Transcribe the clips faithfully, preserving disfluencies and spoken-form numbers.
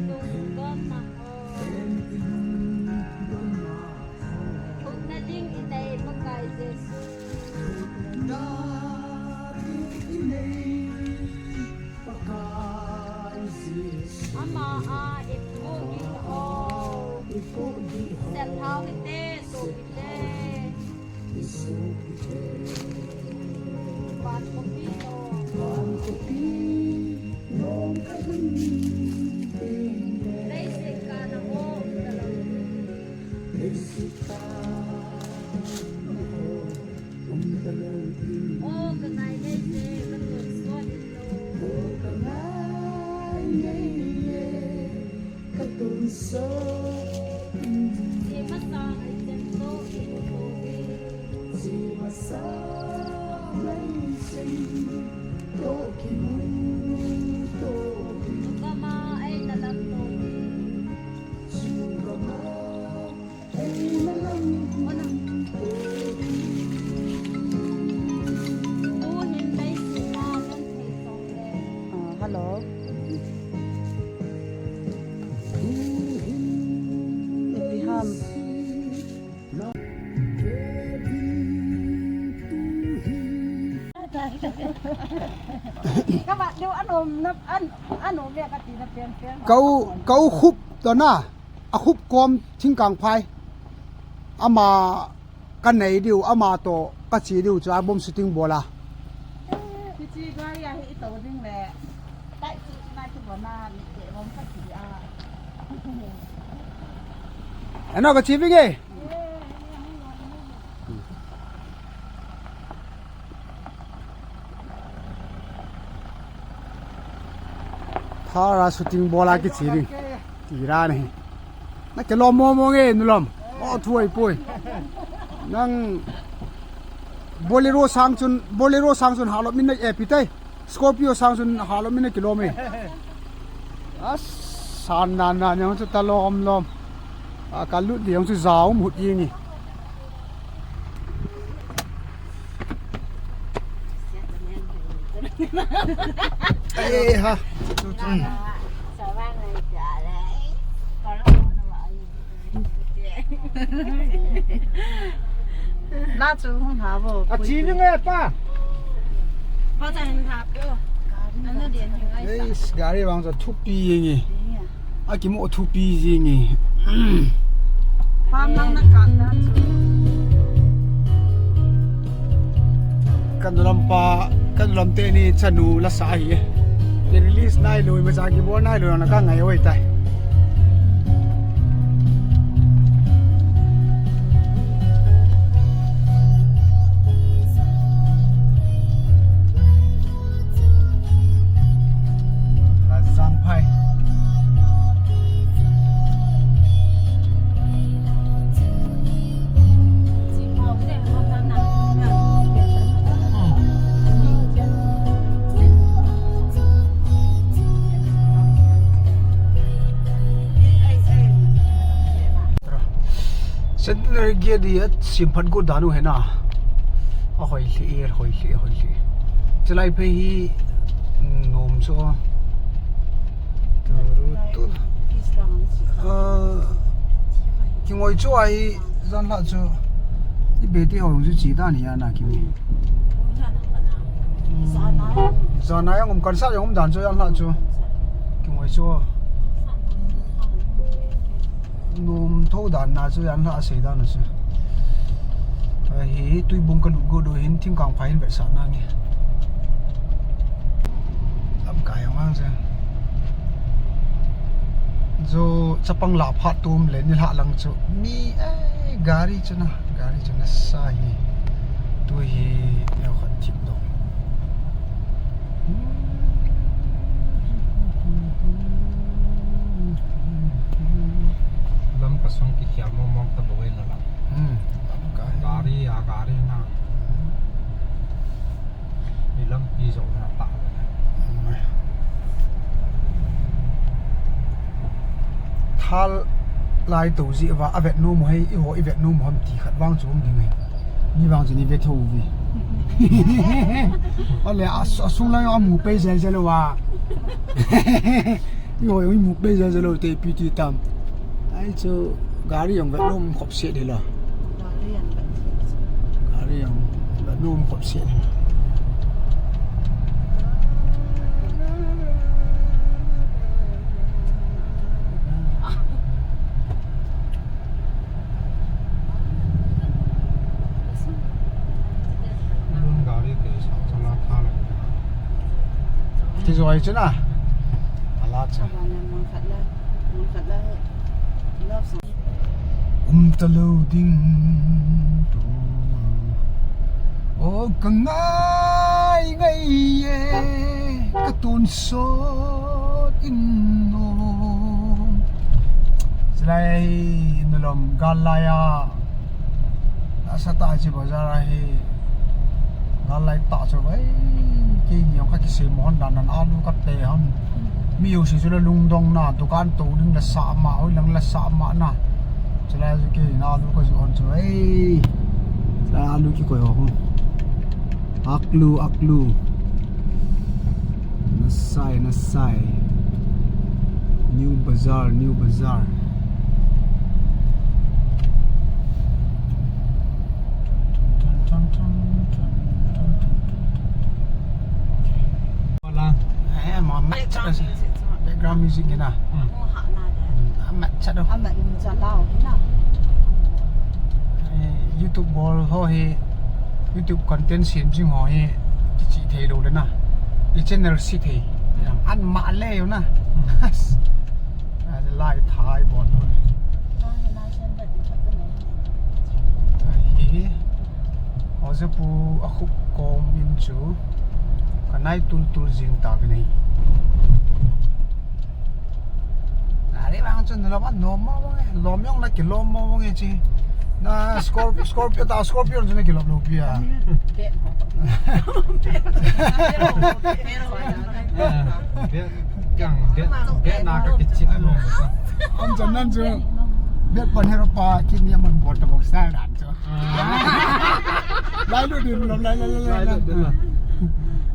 Lungdonna ho. Lhutna ding inei Pakai Jesu. Ama a ipoh ding ho. Sel thao hite, so hite. Van khopi lom. Leiset kana ho umtalou. O ka ngai leiset, ka tun so ding lou. Ka ngai ngai e, ka tun so ding. Sima sa ngai chen so ding lou. Sima sa ngai chen to ki mun to. Chukama ai na lam to. Chukama. Ah, hello. Ipi ham. Ka va deu anom na, an, anom ve ka ti na pen pen. Kau, kau khup to na. A khup kom thingkang phai. Ama ka nei diu, ama to ka chi diu chu a bomb shooting bol a. Kichi gari a hi i to ding le. Tai chi na ki bona ni ke bomb ka chi a. Ano ka chi vinge. Para shooting bol a kichi ding. Tira ni. Na ke lom mo mo nge nu lom. O thu ai poi. Nang Bolero sang chun, Bolero sang chun halom min na e pi tai. Scorpio sang chun halom min na kilom e. A san na na nyang chu ta lom lom. A ka lut diang chu zau mut ying i. Ai ha. La chu hung ha bo. A chi ni nge pa. Pa cha hin ha pyo. Ana dian hin ai sa. Ei, gari vang chu thupi ying i. A kimu thupi ying i. Pam lang na ka ta chu. Ka nu lam pa, ka nu lam te ni chanu la sa hi. Ki release nai lou, ima cha kibol nai lou na ka ngai oi tai. La zang phai. Centenary Gate hi a sim phat got dan u hena. A hoi lhi, a hoi lhi, a hoi lhi. Chulai phei hi nom chu. Tu, tu. Ah, kingoi chu ahi, jan la chu. I be ti hong chu chi dan hi a na kimi. Zana yang um kan sa yang um dan chu jan la chu. Kingoi chu. Nom tho dan na chu, an la sei dan na chu. Hi Tuibung ka lut got u hin thingkang phai hin vetsah nange. Lamkai hung ang chu. Chu chapang la phat tum le ni la lang chu. Mi, eh, gari chu na. Gari chu nasa hi. Tu hi neo khat thip dong. Lam pasung kikhel mong mong ta bou e na lam. Hmm. Lam ka hi. Gari a gari na. Ni lampi jong na ta. Thal lai to ji va a vet nom u hi, i ho i vet nom u ham ti khat vang chu um ding hi. Ni vang chu ni ve tho u vi. Ale a, a sung lang a mu pei jel jel u va. Ngoi ui mu pe ja ja lo te pi ti tam. Ai chu gari jong ve lom khop se de lo. Gari jong ve lom khop se de. Lun gari te sa chala tha le. Ti joi chu na. Ala cha. Mun khat la, mun khat la. Love song. Um ta lo ding tu. O ka ngai ngai e, ka tun sot in no. Silai in lom gal lai a. Nasa ta chi bazar a hi. Gal lai ta chu vai. Keini jong ka kisei mo hon dan dan alu ka te hon. Mi u si chu la lungdong na, dukan to ding la sa ma, hoi lang la sa ma na. Chulai chu keini alu ka ju hon chu vai. Chulai alu kikoi ho. Aklu, aklu. Nasai, nasai. New Bazaar, New Bazaar. Wala. Eh, ma, ma, background music ni na. Hmm. Hmm, ma, cha do. Eh, YouTube bol ho hi, YouTube content sem jing ho hi, kichi thei lo le na. I channel si thei. An ma le yo na. Hmm. Lai thai bol ho. Hi, Ojapu a khup kom in chu ka nai tul tul jing ta ve nei. Are vang chun lom a nom mo mo nge, lom jong na kilom mo mo nge chi. Na Scorp-, Scorpio ta, Scorpio chu na kilom lo pia. Kang, bet, bet na ka kichi lo. Am chan nan chu. Bet pan hero pa, kin ni man bol ta bok style dan chu. Ah. Lai lu din lo, lai, lai, lai, lai, lai. Lai lu din lo.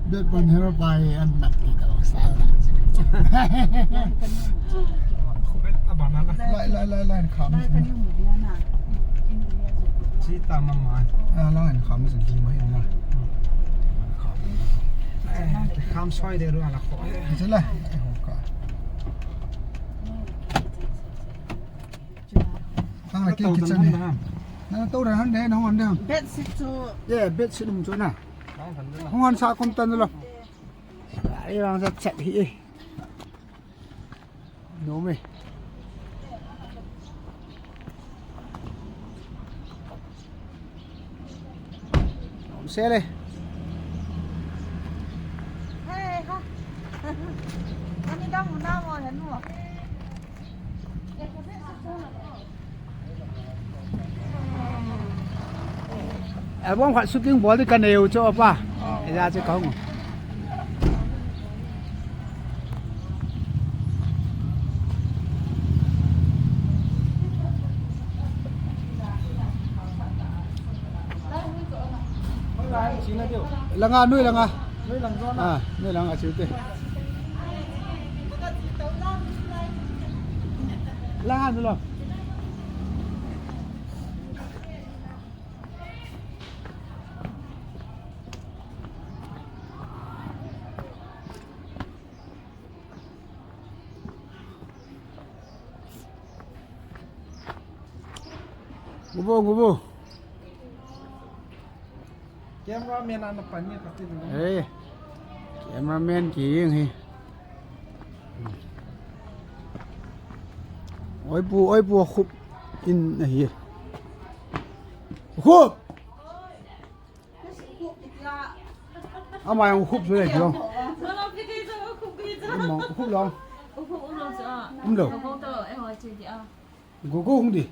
Bet pan hero pa, eh, an mat ki ta bok style dan chu. Abang na la. Lai, lai, lai, lai, kham. Lai, kan yung mo din na. Chi ta ma ma. Ah, lai, kham, sin chi ma hin na. Kham. Eh, kham soi de ru ala ko. Chu la. Eh, ho ka. Hang la ki kitchen ni. Na to ran han de, na hon de. Bed sheet chu. Yeah, bed sheet um chu na. Hong han sa kom tan lo. Ai, vang sa chat hi. Nom e. Nom se le. Hey, ha. Ani dam na mo, henu. Album khat shooting bol di ka neo chu pa. Ila chu ka hung. Langa, nui langa. Nui lang zona. Ah, nui langa chiu te. Langa nu lo. Gubo, gubo. Cameraman ana pan ni kati na. Eh. Cameraman ki jing hi. Oi pu, oi pu khup in ahi. Khup. Ama jong khup chu le kilo. Ama khup lo. Um lo. Gogo hung di.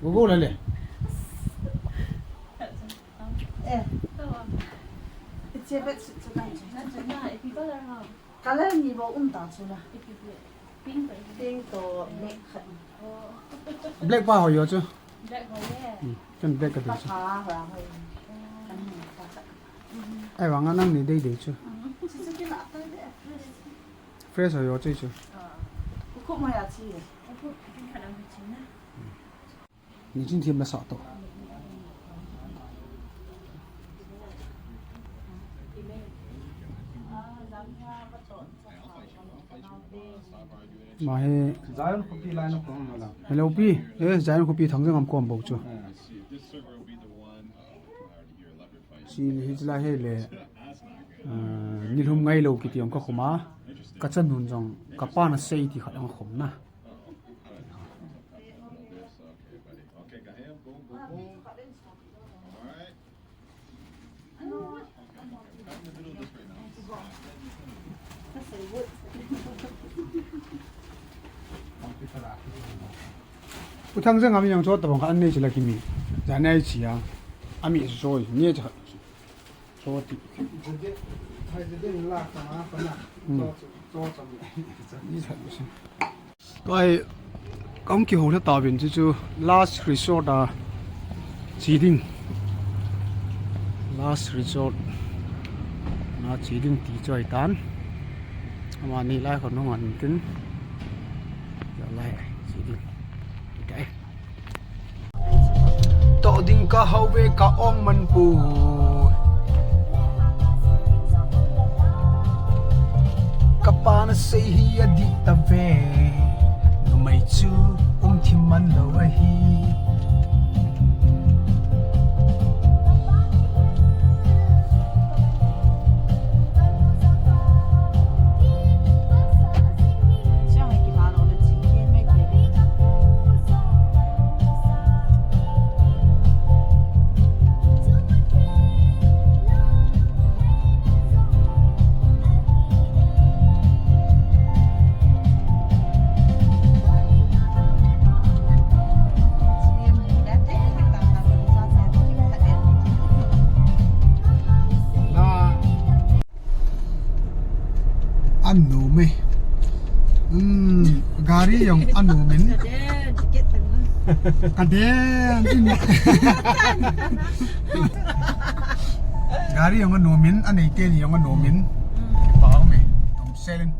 Gogo la le. Color ni bou um ta chu la. Pink to black khat. Black pa ho yo chu. Black ho ye. Hmm, kan black ka dei chu. Pa ho ho. Kan ni pa khat. Ai, vang a nang ni dei dei chu. Chu chu ki la ta de. Fresh ho yo che chu. Ni chin thim la sa to. Ma he. Zion khopi lai na kong la. Hello pi. Eh, Zion khopi Thangjang am kom bou chu. Chi hi chila he le. Ah, nilhum ngai lou kiti ong ka khuma. Ka chanun jong ka pa na sei ti khat ong khum na. U Thangjang ami jong cho tabang khat an nei chila kimi. Janai chia. Ami soi, ni cha. Cho ti. Jadi, hai jadi la ka ma pa na. Hmm. Cho, cho, cho. Ni cha. Tua hi, kahung kihou lha tauvin chu chu last resort a che ding. Last resort na che ding ti chu ahi tan. Amani lai khon hung an tin. Lai che ding. Dai. Toh ding ka hou ve ka ong man poi. Ka pa na sei hi adih ta ve. Numei chu um thim man lou ahi. Anom e. Hmm, gari jong anom in. Ka den in. Gari jong anom in, anei teni jong anom in. Pao me. Tong selin.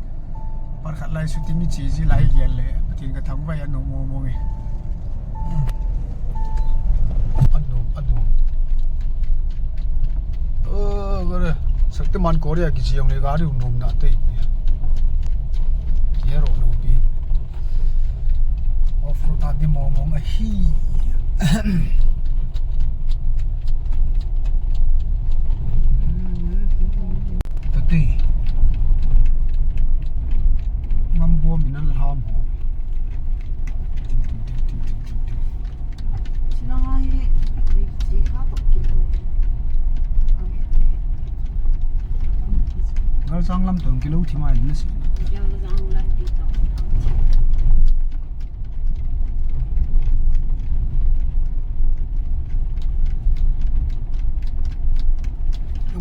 Par khat lai shooting i che ji lai gel le. Pathen ka thangvah a nom mong mong e. Anom, anom. Oh, gari. Shaktiman Korea kichi jong le gari u nom na te. Ye ro no pi. Off road a di mong mong ahi. Tati. Ngam bom in an lam ho. Chilanga hi, chi kha to kilo. Galsang lam to kilo thi mai na si. Galsang lam ti to.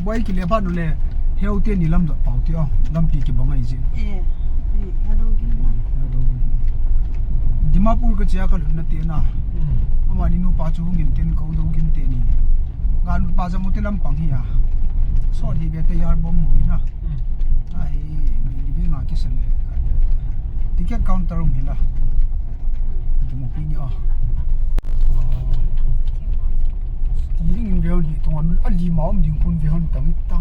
Boi kile phat nu le, heu teni lam dot pau ti o, lampi kibang ahi jin. Eh, eh, ya do gin na. Ya do gin. Dimapur ka chia ka lut na te na. Hmm. Amani nupa chu hung in ten ko do gin teni. Ga nupa ja mo te lampang hi ya. So di be te yar bom mo hi na. Hmm. Ahi, mi di be nga kisa le. Ticket counter um hi la. Di mo pi ni o. Ti ding in ve hon hi tung an a li ma um ding kun ve hon tang it ta.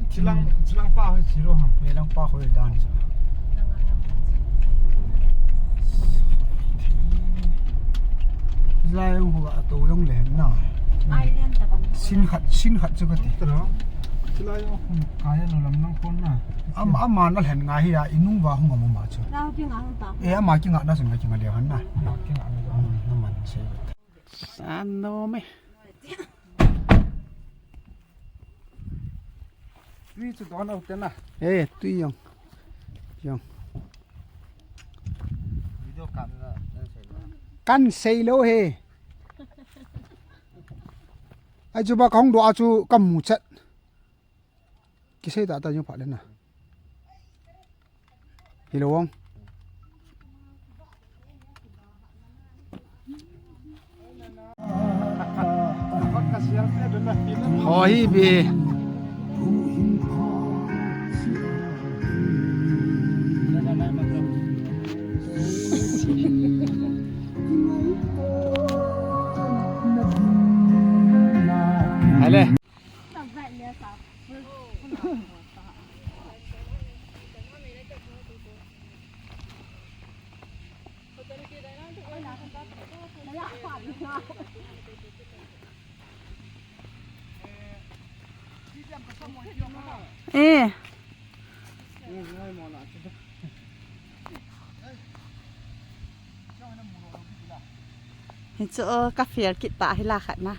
Chilang, chilang pa hoi chi lo ham. Ve lang pa hoi dan sa. Lai hung hua to jong le na. Sin khat, sin khat chu ka ti. Chilai jong hung kaya lo lam lang kon na. Ama, ama na lhen ngai hi a, inung va hung ama ma chu. Lau ki nga hung ta. E, ama ki nga na sin nga ki nga le han na. Ama ki nga na. Hmm, na man se. San no me. Tui chu don au te na. E, tui jong. Jong. Video kan na, na se na. Kan sei lo he. Ai chu ba kahung do a chu ka mu chat. Kisei ta ta jong pha le na. Hi lo ong. Ho hi bi. Eh. Hichu, oh, ka fail kit ta hi la khat na.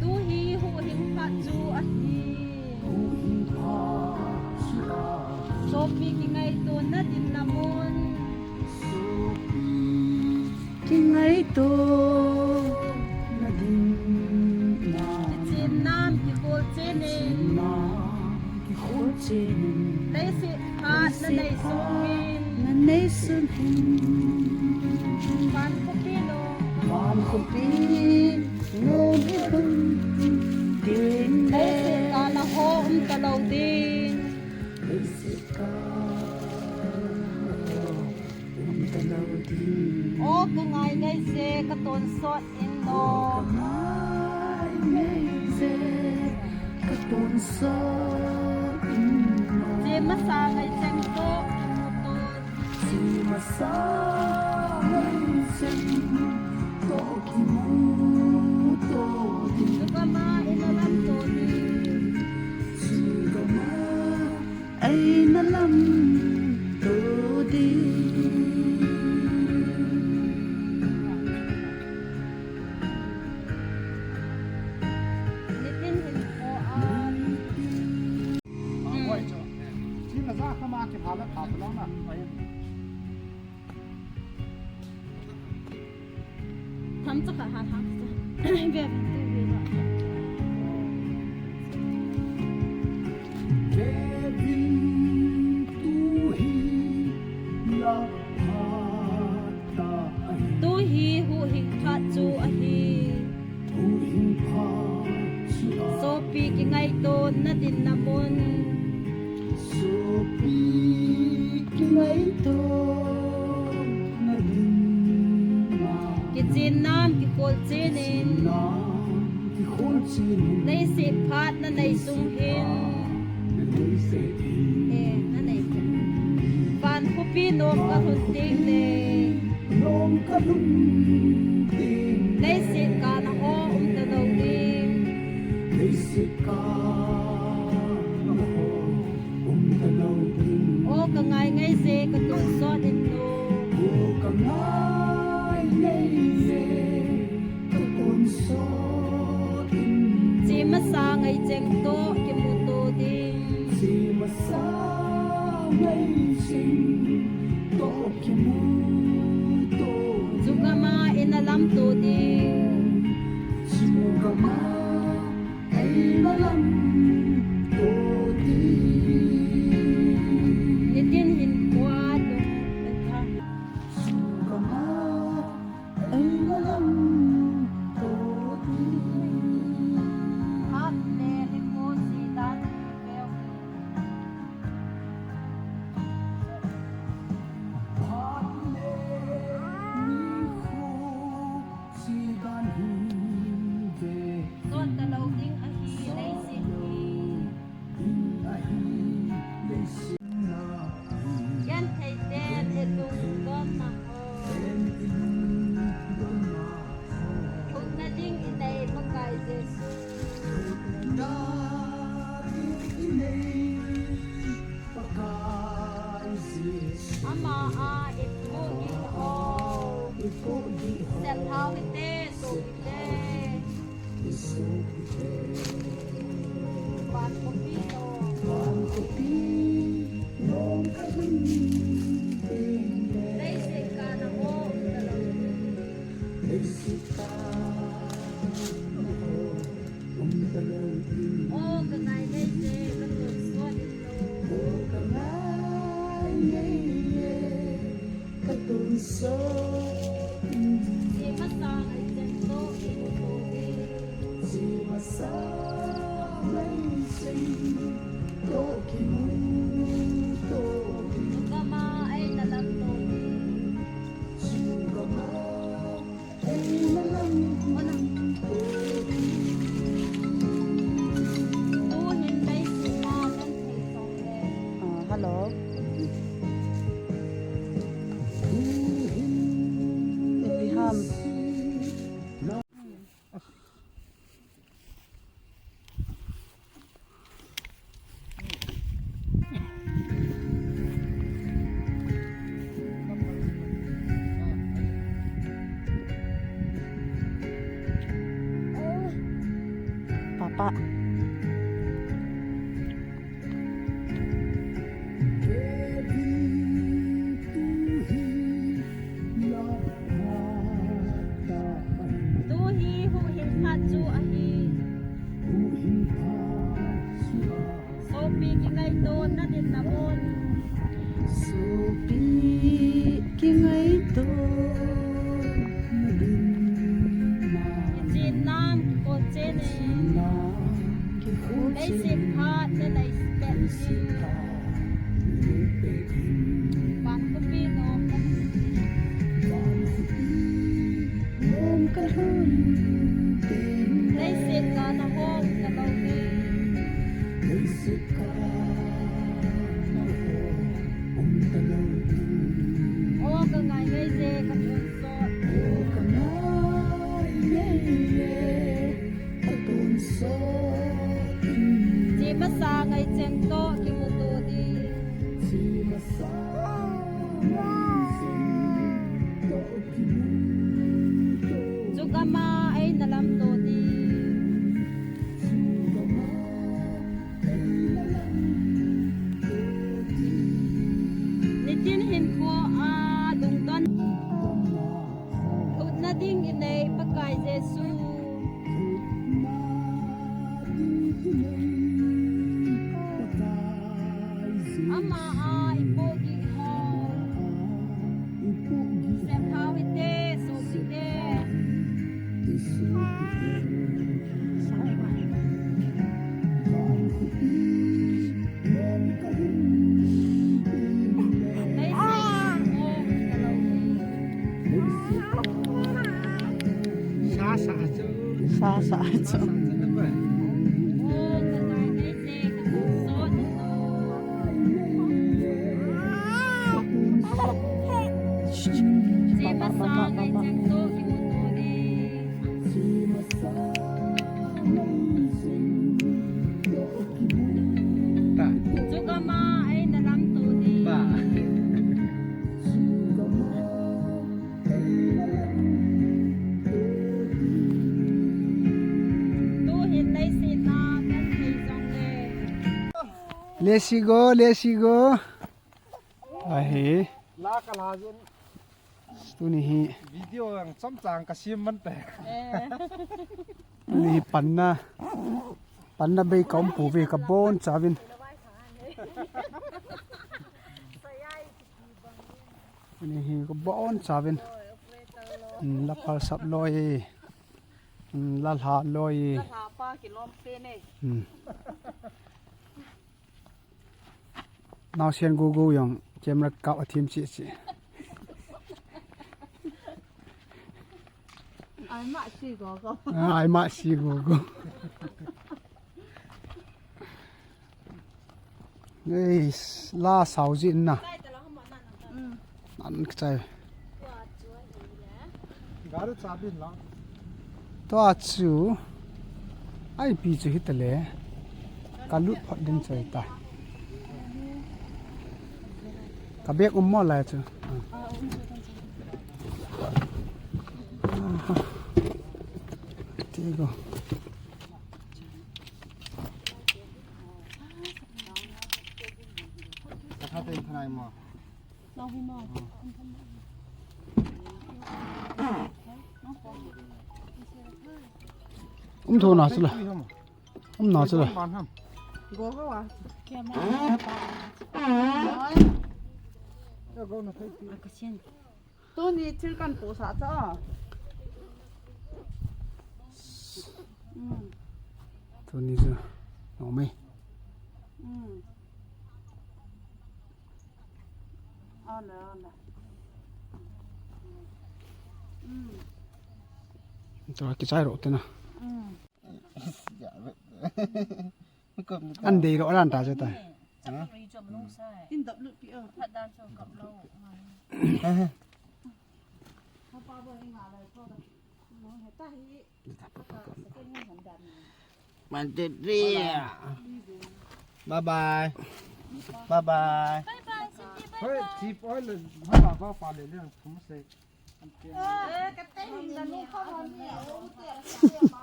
Tu hi huhhing phat chu ahi. Sopi kingaitona dinmun. Kingaitona dinmun. Kichen nam kikhol chenin. Leiset phat nanei sung hin. Van khopi nom. Van khopi nom ilhun ding. Leiset kana ho um talou ding. O ka ngai ngai se ka tonsot in lo. Che masa ngai cheng to. Che masa ngai cheng to kimuto. Chugama ina lamto ni. Chugama Eina lamto ding. Nitin hin ko a. Oi, cho. Sina za kama kiphala kha to lang na. Tham cha khat hal hang cha. Ve vin tu ve la. Ve vin tu hi la phat ta ahi. Tu hi huhhing phat chu ahi. Huhhing phat chu a. Sopi kingaitona dinmun. Sopi kingaitona dinmun. Kichen nam kikhol chenin. Kichen nam kikhol chenin. Leiset phat nanei sung hin. Nanei sung hin. Eh, nanei sung hin. Van khopi nom kalhun ding le. Nom kalhun ding le. Leiset kana ho um talou ding. Leiset kana ho. O ka ngai ngai se ka tonsot in lo. O ka ngai ngai se ka tonsot in lo. Che masa ngai cheng to kimuto ding. Che masa ngai cheng to kimuto ding. Chugama ina lamto ding. Chugama Eina lamto ding. Nitin hin ko a lung bentha. Chugama eina lamto ding. Hap le ni ko si dan ni veu. Hap le ni ko Sidan hi ve. Sot talou ding ahi, leiset hi. Ding ahi, leiset na. Genthei ten ilungdonna ho. Ten ilungdonna ho. Thupna ding inei Pakai Jesu. Thupna ding inei Pakai Jesu. Ama a ipoh ding ho. Ipoh ding ho. Sel hao hite, so hite. So hite. Van khopi nom. Van khopi nom kalhun ding le. Leiset kana ho um talou ding. Leiset kana ho. O ka ngai ngai se ka tonsot in lo. O ka ngai ngai se ka tonsot in lo. Che masa ngai cheng to kimuto ding. Che masa ngai cheng to kimuto ding. Chugama eina lamto ding. Chugama Pa. Tu hi huhhing phat chu ahi. Sopi kingaito nadin nabon. Sopi kingaito nadin. Ichin nam kol chen e. Leiset phat le leiset pet hi. Van khopi nom. Leiset ka na hom ka lo ni. O ka ngai ngai je ka tun so. Chi masa ngai cheng to kimuto di. Chugama eina lamto di. Nitin hinkho a lungdon. Lhutna ding inei Pakai Jesu. Ama a ipohgih ho. Semhau hite, sopi te. Sa sa chu. Sa sa chu. Ta. Chugama eina lamto di. Ta. Tuhin leiset a kan thei jongle. Let's go, let's go. Ahi. La ka la jin. Tuni hi. Video ang chomchang ka sim man te. Eh. Tuni hi panna. Panna bei ka um pouve ka bonchauvin. Tuni hi ka bonchauvin. Hmm, la phal sap loi. Hmm, la lha loi. La lha pa kilom pe ne. Hmm. Naosen gogo jong camera kap a thim cheh cheh. Ai ma si gogo. Ah, ai ma si gogo. Ei, la sao jin na. Mm. Nan ka chai. Gari chabi la. Tua chu. Ai pi chu hitale. Ka lut phot ding chai ta. Ka bag um mo lai chu. Tigo. Ka tha te thanai mo. Um tho na chu la. Um na chu la. Go go a. Tuni thil kan post a cha. Mm. Tuni chu. Nome. Mm. Ana, ana. Mm. Tua kichai ro te na. Mm. An dei ro ran ta chu ta. Tin dap lut pi a. One, two, three. Bye bye. Bye bye. Bye bye. Hoi, tip oil, hoi, ba, ba, pa le le, thum se. Eh, ka te hin da nu kha hon ni, o, u te, a, ka te ma.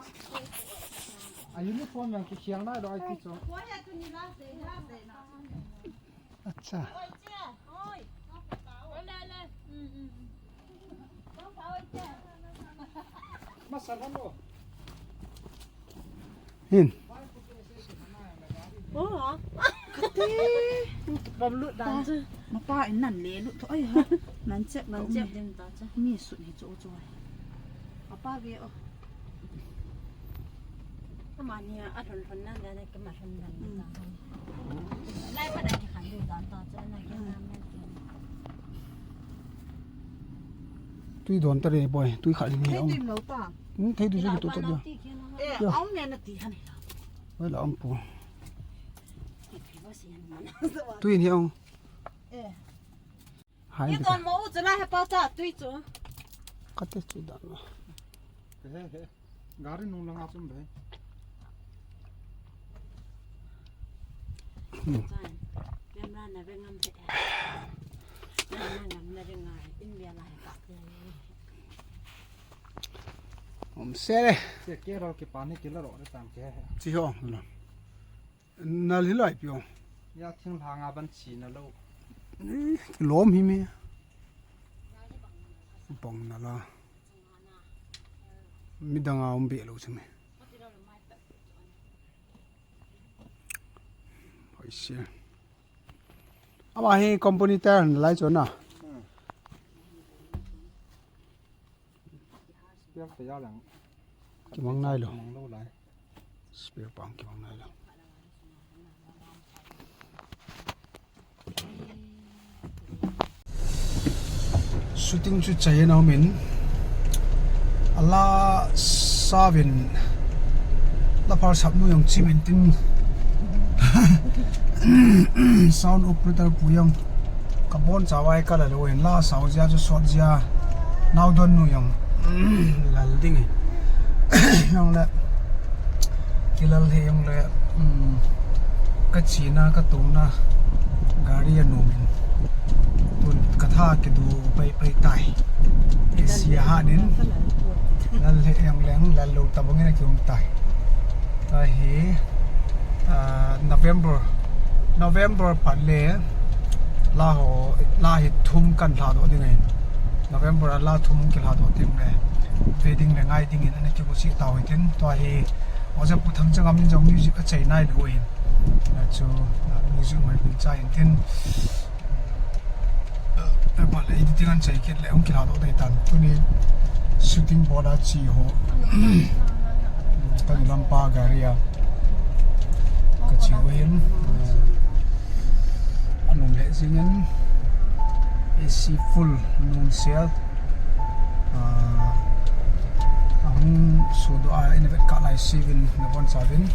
Are you look Kom yang kikhel nai lou ahi ti chu. Acha. Masa lou. Hin. Oh, ha? Kati. Bam lut dan chu. Mapa in nan le lut tho ai ha. Nan chep, nan chep din ta chu. Mi sut hi chu chu. Apa ve o. Ama ni a lhon lhon nan dan ka ma lhon dan ta. Lai pa dan ki khan lut dan ta chu na ki na na ki. Tui don ta re boy, tui kha ni. Thei ong. Tui lo ta. Hmm, thei tu chu tu ta dia. Eh, ya. Ong ne na ti han la. Wai la ong pu. Tui ni ong. Eh. Hai. Ye don mo u chu la he pa ta tui chu. Ka te chu dan. He he. Gari nung langa chun bhai. Hmm. Camera na ve ngam the. Na ngam na ve ngai. In bia la he ka. Om se le. Se ke ro ke pani ke la ro re tam ke. Chi ho. Nal hi lai piong. Ya thing lhanga ban chi na lo. Ni lom hi me. Bang na la. Midang a um be lo se me. Hoi se. Ama hi company ta lai chu na. Hmm. Spare te ya lang. Kimang nai lo. Kimang lo lai. Spare pang kimang nai lo. Shooting chu chai na min. Ala savin. La par sap nu jong chi min tin. Sound operator pu jong. Ka bon cha vai ka la lo in la sao jia chu sot jia. Nau don nu jong. Lal ding e. Jong le. Kilal he jong le. Um, ka china, ka tuna. Gari a nu min. Tun ka tha ki du pai pai tai. Isi ha nin. Lal he jong leng, lal lo ta bang in a ki um tai. Tahi, ah, November, November phat le, la ho, la hi thum kan lha doh ding ahin. November a la thum ki lha doh ding le, ve ding le ngai ding in, ana ki bu si tau hitin, tua hi, Oja Pu Thangchangam in jong music a chai nai lou ahin. Chu, ah, music man pin chai in tin. Ba le editing an chai kit le, hung kila doh dai tan. Tuni shooting board a chi ho. Tani lampa gari a. Ka chi ho hin. Anum le jing in. A C full nun sel. Ah, ahung su do a in vet ka lai sivin na bon savin.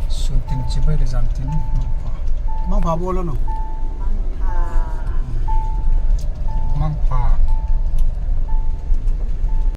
Shooting chi bai le jan tin. Mang pa bol no.